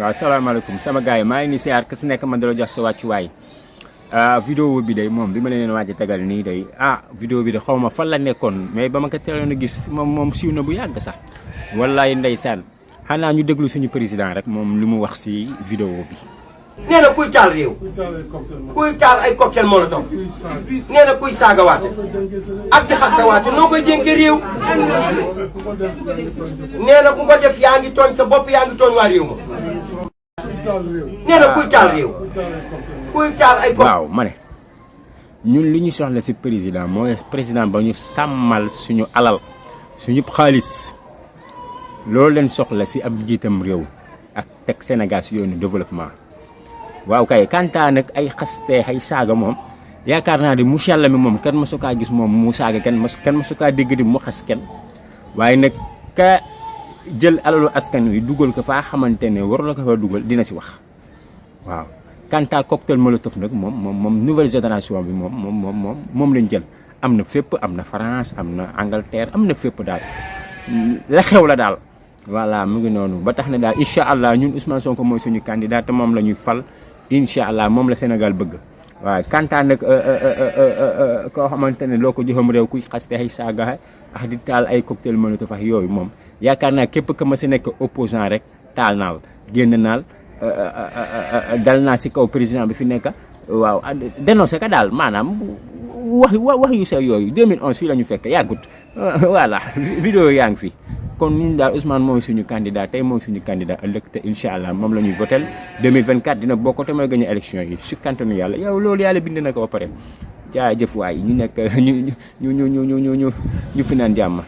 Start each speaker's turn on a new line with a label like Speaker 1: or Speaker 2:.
Speaker 1: waaw salaamaaleykum sama gars yi maa ngi nii siyaar ku si nekk man dala jox sa wàccuwaay vidéo bi day moom bi ma leen waaj a tegal nii day vidéo bi de xaw ma fan la nekkoon mais ba ma ko teeloon a gis moom siiw na bu yàgg sax wallaay ndeysaan xanaa ñu déglu suñu président rek moom li mu wax si vidéo bi.
Speaker 2: nee na kuy taal réew kuy taal ay cocktail molotov nee na kuy saagawaate ak di xastawaate noo koy dénkee réew nee na ku ko def yaa ngi tooñ sa bopp yaa ngi tooñ waa réew ma nee na kuy taal réew kuy taal ay
Speaker 1: waaw ma ne ñun li ñu soxla si président mooy président ba ñu sàmmal suñu alal suñu xaalis loolu leen soxla si ab njiitam réew ak teg Sénégal si yoonu développement. waaw kay kanta nag ay xaste ay saaga moom yaakaar naa di monsieur Yàlla mi moom kenn mësu kaa gis moom mu saaga kenn mësu kaa dégg di mu xas kenn waaye nag ka jël alalu askan wi dugal ko faa xamante ne war la ko fa dugal dina si wax waaw. kanta cocktail molotov nag moom nouvelle génération bi moom lañ jël am na fépp am na France am na Angleterre am na fépp daal la xew la daal. voilà mu ngi noonu ba tax na daal incha allah ñun Ousmane Sonko mooy suñu candidat te moom la ñuy fal incha allah moom la Sénégal bëgg waaye kantaan nag koo xamante ne loo ko joxam réew kuy xaste ay saaga ak di taal ay cocktail molotov ak yooyu moom yaakaar naa képp que ma si nekk opposant rek taal naal génn naal dal naa si kaw président bi fi nekk waaw dénoncé ka daal maanaam wax yu sew yooyu 2011 fii la ñu fekk yàggut voilà vidéo yaa ngi fi. kon ñun daal Ousmane mooy suñu candidat tey mooy suñu candidat ëllëg te incha allah moom la ñuy votel 2024 dina bokk te mooy gagné élection yi si kantanu yàlla yow loolu yàlla bind na ko ba pare jaajëf waay ñu nekk ñu fi naan jàmm.